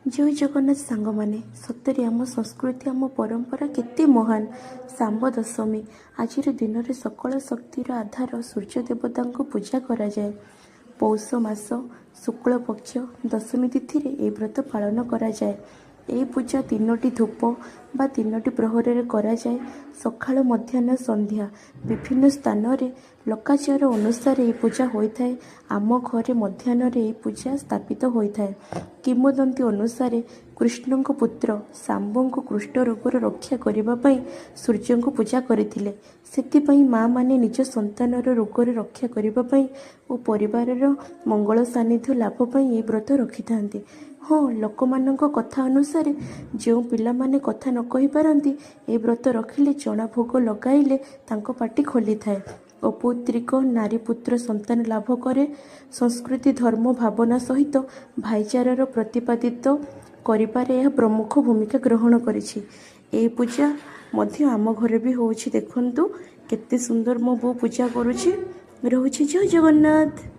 ଜୟ ଜଗନ୍ନାଥ ସାଙ୍ଗମାନେ। ସତରେ ଆମ ସଂସ୍କୃତି, ଆମ ପରମ୍ପରା କେତେ ମହାନ। ଶାମ୍ବ ଦଶମୀ, ଆଜିର ଦିନରେ ସକଳ ଶକ୍ତିର ଆଧାର ସୂର୍ଯ୍ୟ ଦେବତାଙ୍କୁ ପୂଜା କରାଯାଏ। ପୌଷ ମାସ ଶୁକ୍ଳ ପକ୍ଷ ଦଶମୀ ତିଥିରେ ଏହି ବ୍ରତ ପାଳନ କରାଯାଏ। ଏହି ପୂଜା ତିନୋଟି ଧୂପ ବା ତିନୋଟି ପ୍ରହରରେ କରାଯାଏ, ସକାଳ, ମଧ୍ୟାହ୍ନ, ସନ୍ଧ୍ୟା। ବିଭିନ୍ନ ସ୍ଥାନରେ ଲୋକାଚାର ଅନୁସାରେ ଏହି ପୂଜା ହୋଇଥାଏ। ଆମ ଘରେ ମଧ୍ୟାହ୍ନରେ ଏହି ପୂଜା ସ୍ଥାପିତ ହୋଇଥାଏ। କିମ୍ବଦନ୍ତୀ ଅନୁସାରେ କୃଷ୍ଣଙ୍କ ପୁତ୍ର ଶାମ୍ବଙ୍କୁ କୁଷ୍ଠ ରୋଗରୁ ରକ୍ଷା କରିବା ପାଇଁ ସୂର୍ଯ୍ୟଙ୍କୁ ପୂଜା କରିଥିଲେ। ସେଥିପାଇଁ ମାଆମାନେ ନିଜ ସନ୍ତାନର ରୋଗରୁ ରକ୍ଷା କରିବା ପାଇଁ ଓ ପରିବାରର ମଙ୍ଗଳ ସାନ୍ନିଧ୍ୟ ଲାଭ ପାଇଁ ଏହି ବ୍ରତ ରଖିଥାନ୍ତି। ହଁ, ଲୋକମାନଙ୍କ କଥା ଅନୁସାରେ ଯେଉଁ ପିଲାମାନେ କଥା ନ କହିପାରନ୍ତି, ଏହି ବ୍ରତ ରଖିଲେ ଚଣା ଭୋଗ ଲଗାଇଲେ ତାଙ୍କ ପାଟି ଖୋଲିଥାଏ। ଅପୌତ୍ରିକ ନାରୀ ପୁତ୍ର ସନ୍ତାନ ଲାଭ କରେ। ସଂସ୍କୃତି, ଧର୍ମ ଭାବନା ସହିତ ଭାଇଚାରାର ପ୍ରତିପାଦିତ କରିବାରେ ଏହା ପ୍ରମୁଖ ଭୂମିକା ଗ୍ରହଣ କରିଛି। ଏହି ପୂଜା ମଧ୍ୟ ଆମ ଘରେ ବି ହେଉଛି। ଦେଖନ୍ତୁ, କେତେ ସୁନ୍ଦର ମୋ ବୋଉ ପୂଜା କରୁଛି। ରହୁଛି, ଜୟ ଜଗନ୍ନାଥ।